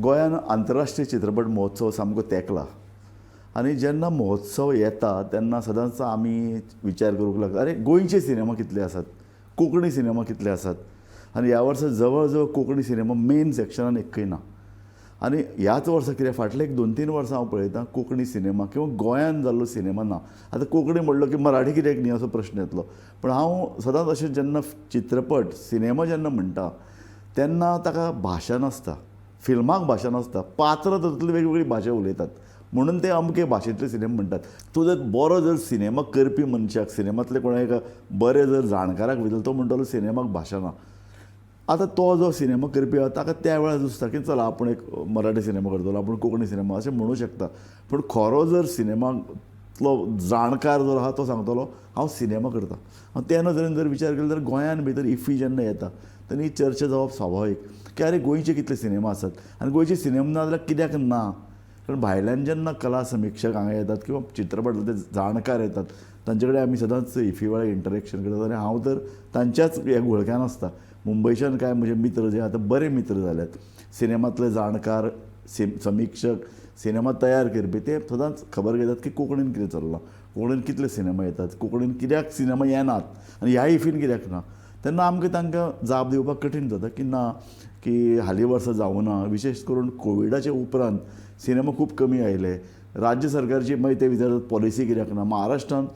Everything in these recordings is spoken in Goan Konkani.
गोंयान आंतरराष्ट्रीय चित्रपट महोत्सव सामको तेंकला आनी जेन्ना महोत्सव येता तेन्ना सदांच आमी विचार करूंक लागता, अरे गोंयचे सिनेमा कितले आसात, कोंकणी सिनेमा कितले आसात. आनी ह्या वर्सा जवळ जवळ कोंकणी सिनेमा मेन सेक्शनान एकय ना. आनी ह्याच वर्सा कितें फाटले एक 2-3 वर्सां हांव पळयतां कोंकणी सिनेमा किंवा गोंयान जाल्लो सिनेमा ना. आतां कोंकणी म्हणलो की मराठी कित्याक न्ही असो प्रश्न येतलो, पूण हांव सदांच अशें जेन्ना चित्रपट सिनेमा जेन्ना म्हणटा तेन्ना ताका भाशा नासता, फिल्माक भाशा नासता, पात्रां तातूंतली वेगवेगळी भाशा उलयतात म्हणून ते अमके भाशेंतले सिनेमा म्हणटात. तूं जर बरो जर सिनेमा करपी मनशाक, सिनेमांतले कोणा एका बरे जर जाणकाराक विचारलो, तो म्हणटलो सिनेमाक भाशा ना. आतां तो जो सिनेमा करपी आसा ताका त्या वेळार दिसता की चला आपूण एक मराठी सिनेमा करतलो, आपूण कोंकणी सिनेमा अशें म्हणूं शकता. पूण खरो जर सिनेमांतलो जाणकार जर आसा तो सांगतलो हांव सिनेमा करता. हांव त्या नदरेन जर विचार केलो तर गोंयान भितर इफ्फी जेन्ना येता तेन्ना ही चर्चा जावप स्वाभावीक की अरे गोंयचे कितले सिनेमा आसात आनी गोंयचे सिनेमा ना जाल्यार कित्याक ना. कारण भायल्यान जेन्ना कला समिक्षक हांगा येतात किंवा चित्रपटांतले जाणकार येतात तांचे कडेन आमी सदांच इफ्फी वेळार इंटरेक्शन करतात आनी हांव तर तांच्याच ह्या घोळक्यान आसता. मुंबयच्यान कांय म्हजे मित्र जे आतां बरे मित्र जाल्यात, सिनेमांतले जाणकार, समिक्षक, सिनेमा तयार करपी, ते सदांच खबर घेतात की कोंकणीन कितें चल्लां, कोंकणीन कितले सिनेमा येतात, कोंकणीन कित्याक सिनेमा येनात आनी ह्या इफ्फीन कित्याक ना. तेन्ना आमकां तांकां जाप दिवपाक कठीण जाता की ना, की हालीं वर्सां जावना. विशेश करून कोविडाच्या उपरांत सिनेमा खूब कमी आयले. राज्य सरकारची मागीर ते विचारतात पॉलिसी कित्याक ना. महाराष्ट्रान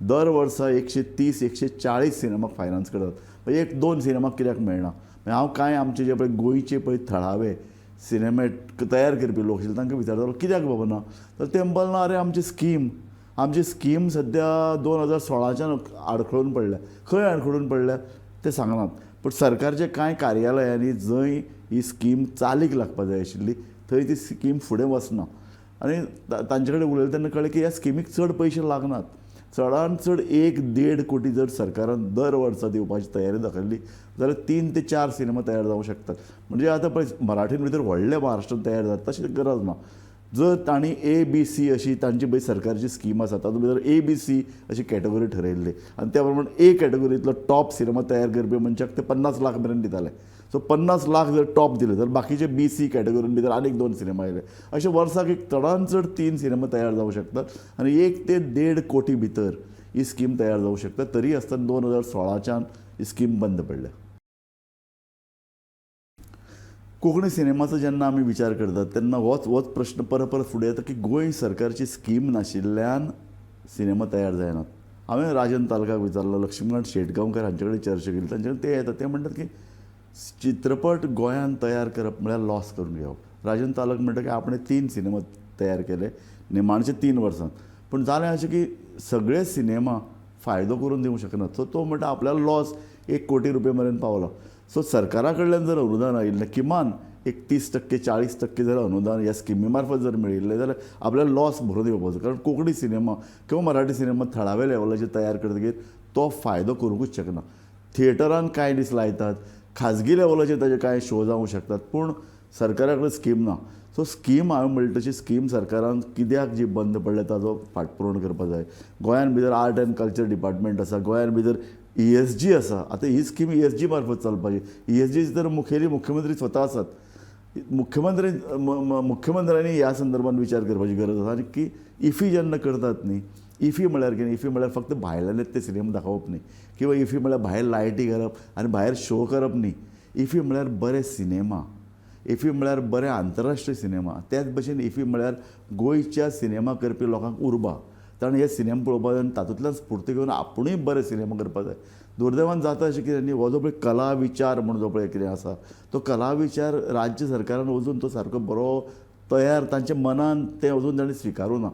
दर वर्सा 130-140 सिनेमाक फायनान्स करतात, मागीर 1-2 सिनेमाक कित्याक मेळना. मागीर हांव कांय आमचे जे पळय गोंयचे पळय थळावे सिनेमे तयार करपी लोक आशिल्ले तांकां विचारतालो कित्याक बाबा ना, तर ते म्हणपाक ना अरे आमची स्कीम सद्या 2016च्यान आडखळून पडल्या. खंय आडखळून पडल्या ते सांगनात, पूण सरकारच्या कांय कार्यालयांनी जंय ही स्कीम चालीक लागपा जाय आशिल्ली थंय ती स्कीम फुडें वचना. आनी तांचे कडेन उलयलें तेन्ना कळ्ळें की ह्या स्किमीक चड पयशे लागनात, चडान चड 1-1.5 कोटी जर सरकारान दर वर्सा दिवपाची तयारी दाखयल्ली जाल्यार 3 ते 4 सिनेमा तयार जावंक शकतात. म्हणजे आतां पळय मराठीन भितर व्हडले महाराष्ट्रान तयार जाता तशी गरज ना. जर तांणी ABC अशी तांची पळय सरकारची स्कीम आसा तातूंत भितर ABC अशी कॅटेगोरी ठरयल्ली आनी त्या प्रमाण ए कॅटेगोरींतलो टॉप सिनेमा तयार करपी मनशाक ते 50 लाख मेरेन दिताले. सो 50 लाख जर टॉप दिले तर बाकीचे BC कॅटेगोरीन भितर आनीक 2 सिनेमा आयले. अशे वर्साक एक चडान चड 3 सिनेमा तयार जावंक शकतात आनी 1 ते 1.5 कोटी भितर ही स्कीम तयार जावंक शकता. तरी आसतना 2016च्यान ही स्कीम बंद पडल्या. कोंकणी सिनेमाचो जेन्ना आमी विचार करतात तेन्ना होच प्रश्न परत परत फुडें येता की गोंय सरकारची स्कीम नाशिल्ल्यान सिनेमा तयार जायनात. हांवें राजन तालकाक विचारलो, लक्ष्मीकांत शेटगांवकर हांचे कडेन चर्चा केली, तांचे कडेन ते येतात ते म्हणटात की चित्रपट गोंयान तयार करप म्हळ्यार लॉस करून घेवप. राजन तालक म्हणटा की आपणें 3 सिनेमा तयार केले निमाणचे 3 वर्सांत, पूण जालें अशें की सगळे सिनेमा फायदो करून दिवंक शकनात. सो तो म्हणटा आपल्याला लॉस 1 कोटी रुपया मेरेन पावला. सो सरकारा कडल्यान जर अनुदान आयिल्लें किमान एक 30% 40% जर अनुदान ह्या स्किमी मार्फत जर मेळिल्लें जाल्यार आपल्याला लॉस भरून येवपाचो. कारण कोंकणी सिनेमा किंवा मराठी सिनेमा थळाव्या लेवलाचेर तयार करतकीर तो फायदो करूंकूच शकना. थिएटरान कांय दीस लायतात, खाजगी लेवलाचेर ताजे कांय शो जावंक शकतात, पूण सरकारा कडेन स्कीम ना. सो स्कीम हांवें म्हणटा तशी स्कीम सरकारान कित्याक जी बंद पडल्या ताजो फाटपुरवण करपाक जाय. गोंयान भितर आर्ट एंड कल्चर डिपार्टमेंट आसा, गोंयान भितर ESG आसा. आतां ही स्कीम ESG मार्फत चलपाची. ESG तर मुखेली मुख्यमंत्री स्वता आसात. मुख्यमंत्र्यांनी ह्या संदर्भात विचार करपाची गरज आसा. आनी की इफी जेन्ना करतात न्ही, इफी म्हळ्यार कितें, इफी म्हळ्यार फक्त भायल्यान ते सिनेमा दाखोवप न्ही किंवा इफी म्हळ्यार भायर लायटी घालप आनी भायर शो करप न्ही. इफी म्हळ्यार बरे सिनेमा, इफी म्हळ्यार बरे आंतरराष्ट्रीय सिनेमा. त्याच भशेन इफी म्हळ्यार गोंयच्या सिनेमा करपी लोकांक उर्बा. ताणें हे सिनेमा पळोवपाक जाय आनी तातूंतल्यान स्फूर्ती घेवन आपुणूय बरे सिनेमा करपाक जाय. दुर्दैवान जाता अशें कितें न्ही, हो जो पळय कला विचार म्हूण जो पळय कितें आसा तो कला विचार राज्य सरकारान अजून तो सारको बरो तयार तांच्या मनान तें अजून ताणें स्विकारूं ना.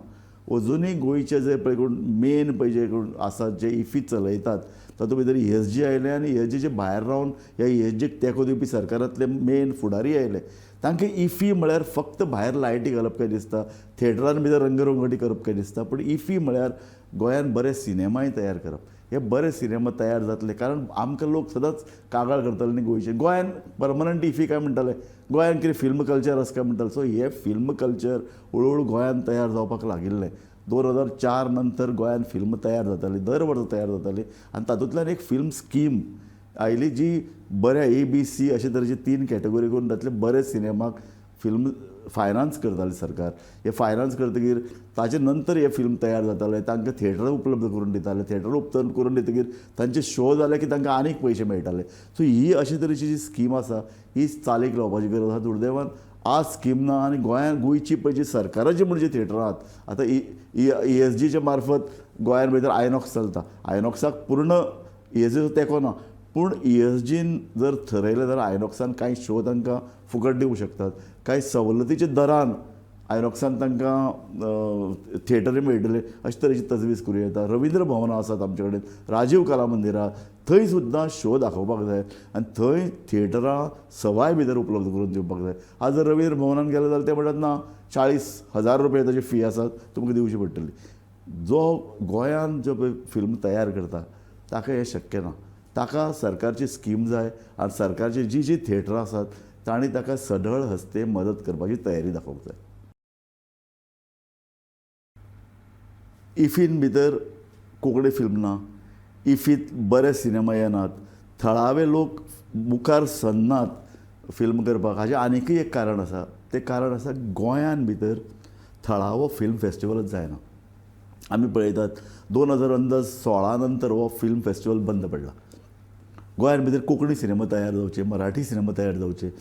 अजुनूय गोंयचे जे पळय कोण मेन पळय जे कोण आसात जे इफी चलयतात तातूंत भितर ESG आयले आनी ESGचे भायर रावन ह्या ESGक तेंको दिवपी सरकारांतले मेन फुडारी आयले. तांकां इफी म्हळ्यार फक्त भायर लायटी घालप काय दिसता, थिएटरान भितर रंगरंगोटी करप काय दिसता, पूण इफी म्हळ्यार गोंयान बरे सिनेमाय तयार करप. हे बरे सिनेमा तयार जातले कारण आमकां लोक सदांच कागाळ करताले न्ही गोंयचे, गोंयान परमनंट इफी काय म्हणटाले, गोंयान कितें फिल्म कल्चर आसा काय म्हणटाले. सो हे फिल्म कल्चर हळू हळू गोंयान तयार जावपाक लागिल्लें. 2004 नंतर गोंयान फिल्म तयार जाताली, दर वर्सा तयार जाताली आनी तातूंतल्यान एक फिल्म स्कीम आयली जी बऱ्या ABC अशे तरेचे 3 कॅटेगोरी करून तातले बरे सिनेमाक फिल्म फायनान्स करताले सरकार. हे फायनान्स करतकीर ताजे नंतर हे फिल्म तयार जाताले, तांकां थिएटर उपलब्ध करून दिताले. थिएटर उपलब्ध करून दितकीर तांचे शो जाले की तांकां आनीक पयशे मेळटाले. सो ही अशे तरेची जी स्कीम आसा ही चालीक लावपाची गरज आसा. दुर्दैवान आज स्कीम ना आनी गोंयांत गोंयची पळय जी सरकाराची म्हणजे थिएटरां आहात, आतां ई एस जीच्या मार्फत गोंयांत भितर आयनॉक्स चलता. आयनॉक्साक पूर्ण ई एस जीचो तेंको ना, पूण ई एस जीन जर थरयलें जाल्यार आयनॉक्सान कांय शो तांकां फुकट दिवंक शकतात, कांय सवलतीच्या दरान आयनॉक्सान तांकां थिएटरूय मेळटले, अशे तरेची तजवीज करूं येता. रविंद्र भवनां आसात आमचे कडेन, राजीव कला मंदिरां, थंय सुद्दां शो दाखोवपाक जाय आनी थंय थिएटरां सवाय भितर उपलब्ध करून दिवपाक जाय. आज जर रविंद्र भवनान गेले जाल्यार ते म्हणटात ना 40,000 रुपया ताची फी आसा, तुमकां दिवची पडटली. जो गोंयान जो पळय फिल्म तयार करता ताका हें शक्य ना. ताका सरकारची स्कीम जाय आनी सरकारची जी जी थिएटरां आसात तांणी ताका सढळ हस्ते मदत करपाची तयारी दाखोवंक जाय. इफीन भितर कोंकणी फिल्म ना, इफीत बरे सिनेमा येनात, थळावे लोक मुखार सरनात फिल्म करपाक. हाजें आनीकय एक कारण आसा, तें कारण आसा गोंयान भितर थळावो फिल्म फेस्टिवलच जायना. आमी पळयतात 2016 नंतर हो फिल्म फेस्टिवल बंद पडला. गोंयान भितर कोंकणी सिनेमा तयार जावचे, मराठी सिनेमा तयार जावचे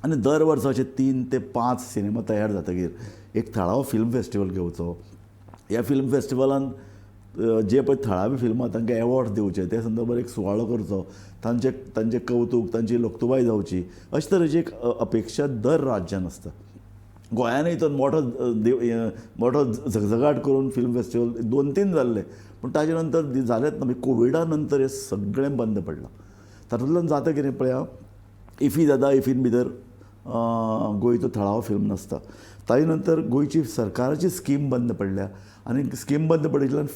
आनी दर वर्सा अशे 3 ते 5 सिनेमा तयार जातकीर एक थळावो फिल्म फेस्टिवल घेवचो. ह्या फिल्म फेस्टिवलान जे पळय थळावी फिल्मां तांकां एवॉर्ड दिवचे, त्या संदर्भार एक सुवाळो करचो, तांचे तांचें कवतूक, तांची लोकतुबाय जावची, अशे तरेची एक अपेक्षा दर राज्यान आसता. गोंयानूय तो मोठो मोठो झगझगाट करून फिल्म फेस्टिवल 2-3 जाल्ले, पूण ताजे नंतर जालेच ना. मागीर कोविडा नंतर हें सगळें बंद पडलां. तातूंतल्यान जाता कितें पळया, इफी जाता, इफीन भितर गोंयचो थळावो फिल्म नासता. ताजे नंतर गोंयची सरकाराची स्कीम बंद पडल्या आनी स्कीम बंद पडिल्ल्यान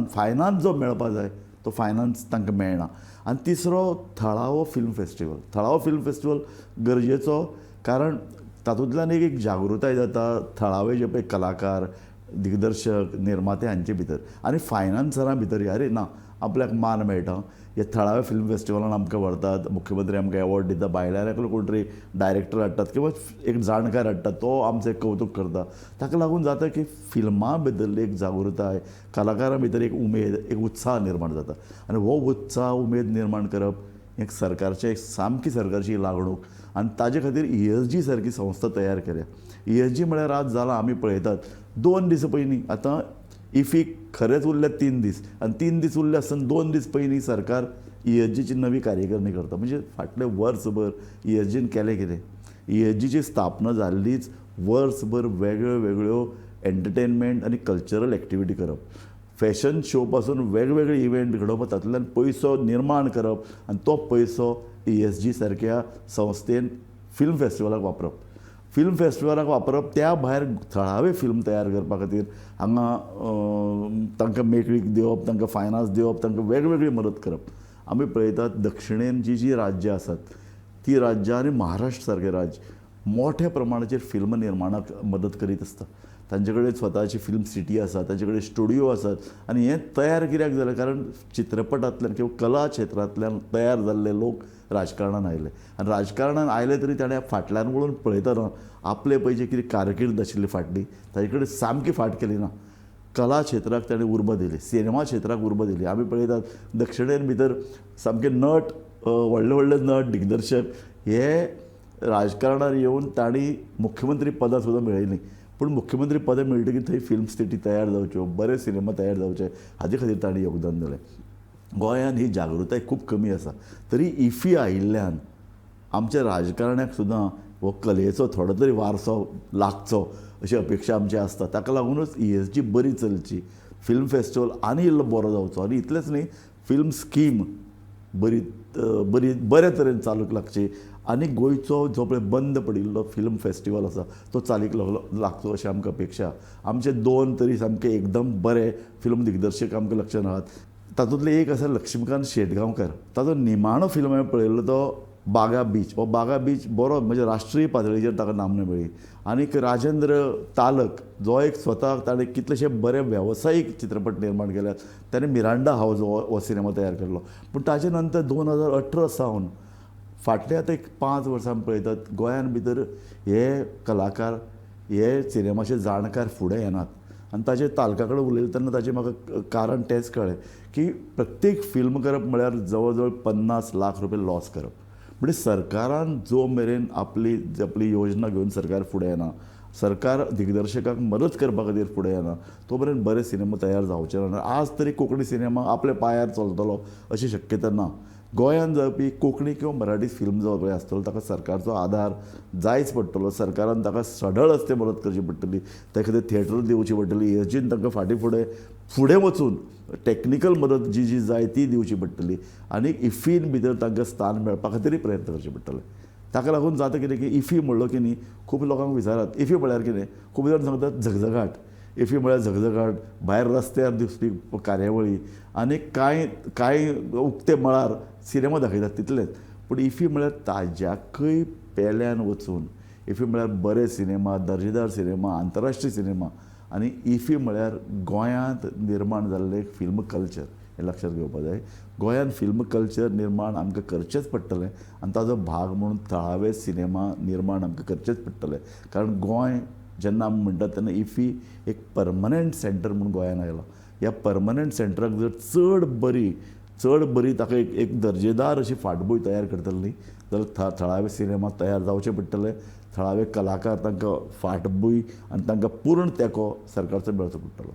फायनान्स जो मेळपा जाय तो फायनान्स तांकां मेळना. आनी तिसरो थळावो फिल्म फेस्टिवल. थळावो फिल्म फेस्टिवल गरजेचो, कारण तातूंतल्यान एक जागृताय जाता थळावे जे पळय कलाकार, दिग्दर्शक, निर्माते हांचे भितर आनी फायनान्सरां भितर. अरे ना, आपल्याक मान मेळटा, हे थळाव्या फिल्म फेस्टिवलान आमकां व्हरतात, मुख्यमंत्री आमकां एवॉर्ड दिता, भायल्यान एकलो कोण तरी डायरेक्टर हाडटात किंवा एक जाणकार हाडटात, तो आमचें कवतूक करता. ताका लागून जाता की फिल्मां भितरली एक जागृताय, कलाकारां भितर एक उमेद, एक उत्साह निर्माण जाता आनी हो उत्साह उमेद निर्माण करप एक सरकारचें, एक सामकी सरकारची लागणूक. आनी ताजे खातीर ई एस जी सारकी संस्था तयार केल्या. ई एस जी म्हळ्यार आज जालां, आमी पळयतात 2 दीस पयलीं, आतां इफीक खरेंच उरल्या 3 दीस आनी 3 दीस उरले आसतना 2 दीस पयलीं सरकार ई एस जीची नवी कार्यकारिणी करता. म्हणजे फाटलें वर्सभर ई एस जीन केलें कितें? ई एस जीची स्थापना जाल्लीच वर्सभर वेगळ्यो वेगळ्यो एंटरटेनमेंट आनी कल्चरल एक्टिविटी करप, फॅशन शो पासून वेगवेगळे इव्हेंट घडोवप, तातूंतल्यान पयसो निर्माण करप आनी तो पयसो ई एस जी सारक्या संस्थेन फिल्म फेस्टिवलाक वापरप. फिल्म फेस्टिवलाक वापरप, त्या भायर थळावे फिल्म तयार करपा खातीर हांगा तांकां मेकळीक दिवप, तांकां फायनान्स दिवप, तांकां वेगवेगळी मदत करप. आमी पळयतात दक्षिणेन जी जी राज्यां आसात ती राज्यां आनी महाराष्ट्र सारकें राज्य मोठ्या प्रमाणाचेर फिल्म निर्माणाक मदत करीत आसता. तांचे कडेन स्वताची फिल्म सिटी आसा, तांचे कडेन स्टुडियो आसात आनी हें तयार कित्याक जालें, कारण चित्रपटांतल्यान किंवा कला क्षेत्रांतल्यान तयार जाल्ले लोक राजकारणान आयले आनी राजकारणान आयले तरी ताणें फाटल्यान वळून पळयतना आपले पळय जे कितें कारकीर्द आशिल्ली फाटली ताजे कडेन सामकी फाट केली ना. कला क्षेत्राक ताणें उर्बा दिली, सिनेमा क्षेत्राक उर्बा दिली. आमी पळयतात दक्षिणेन भितर सामके नट, व्हडले व्हडले नट, दिग्दर्शक हे राजकारणार येवन तांणी मुख्यमंत्री पदां सुद्दां मेळयलीं. पूण मुख्यमंत्री पदां मेळटकीर थंय फिल्म सिटी तयार जावच्यो, बरे सिनेमा तयार जावचे हाजे खातीर तांणी योगदान दिलें. गोंयांत ही जागृताय खूब कमी आसा, तरी इफी आयिल्ल्यान आमच्या राजकारण्याक सुद्दां हो कलेचो थोडो तरी वारसो लागचो अशी अपेक्षा आमची आसता. ताका लागुनूच ई एस जी बरी चलची, फिल्म फेस्टिवल आनी इल्लो बरो जावचो आनी इतलेंच न्ही, फिल्म स्कीम बरी बरी बरे तरेन चालूक लागची आनी गोंयचो जो पळय बंद पडिल्लो फिल्म फेस्टिवल आसा तो चालीक लागचो अशी आमकां अपेक्षा. आमचे 2 तरी सामके एकदम बरे फिल्म दिग्दर्शक आमकां लक्षांत आहात. तातूंतले एक आसा लक्ष्मीकांत शेटगांवकर. ताचो निमाणो फिल्म हांवें पळयल्लो तो बागा बीच. हो बागा बीच बरो म्हणजे राष्ट्रीय पातळीचेर ताका नामना मेळ्ळी. आनीक राजेंद्र तालक जो एक स्वताक ताणें कितलेशे बरे वेवसायीक चित्रपट निर्माण केल्यात, ताणें मिरांडा हावज हो सिनेमा तयार केल्लो. पूण ताजे नंतर 2018 सावन फाटले आतां एक 5 वर्सां पळयतात गोंयान भितर हे कलाकार हे सिनेमाचे जाणकार फुडें येनात. आनी ताजे तालका कडेन उलयता तेन्ना ताजें म्हाका कारण तेंच कळ्ळें की प्रत्येक फिल्म करप म्हळ्यार जवळ जवळ 50 लाख रुपया लॉस करप. म्हणजे सरकारान जो मेरेन आपली आपली योजना घेवन सरकार फुडें येना, सरकार दिग्दर्शकाक मदत करपा खातीर फुडें येना, तो मेरेन बरे सिनेमा तयार जावचे ना. आज तरी कोंकणी सिनेमा आपल्या पांयार चलतलो अशी शक्यता ना. गोंयांत जावपी कोंकणी किंवा मराठी फिल्म जावपी आसतलो ताका सरकारचो आदार जायच पडटलो. सरकारान ताका सढळ हस्ते मदत करची पडटली, त्या खातीर थिएटर दिवची पडटली, हेजीन तांकां फाटीं फुडें फुडें वचून टॅक्निकल मदत जी जी जाय ती दिवची पडटली आनी इफ्फीन भितर तांकां स्थान मेळपा खातीरय प्रयत्न करचे पडटले. ताका लागून जाता कितें की इफ्फी म्हणलो की न्ही खूब लोकांक विचारात इफ्फी म्हळ्यार कितें, खूब जाण सांगतात झगझगाट. इफ्फी म्हळ्यार झगझगाट, भायर रस्त्यार दिसपी कार्यावळी आनी कांय कांय उक्ते मळार सिनेमा दाखयतात तितलेंच. पूण इफ्फी म्हळ्यार ताज्याकय पेल्यान वचून इफ्फी म्हळ्यार बरे सिनेमा, दर्जेदार सिनेमा, आंतरराष्ट्रीय सिनेमा आनी इफ्फी म्हळ्यार गोंयांत निर्माण जाल्लें एक फिल्म कल्चर हें लक्षांत घेवपाक जाय. गोंयांत फिल्म कल्चर निर्माण आमकां करचेंच पडटलें आनी ताजो भाग म्हणून थळावे सिनेमा निर्माण आमकां करचेंच पडटलें. कारण गोंय जेन्ना आमी म्हणटात तेन्ना इफ्फी एक परमनंट सेंटर म्हूण गोंयांत आयलां. ह्या परमनंट सेंटराक जर चड बरी ताका एक एक दर्जेदार अशी फाटभूंय तयार करतली न्ही जाल्यार थळावे सिनेमा तयार जावचे पडटले, थळावे कलाकार तांकां फाटभूंय आनी तांकां पूर्ण तेंको सरकारचो मेळचो पडटलो.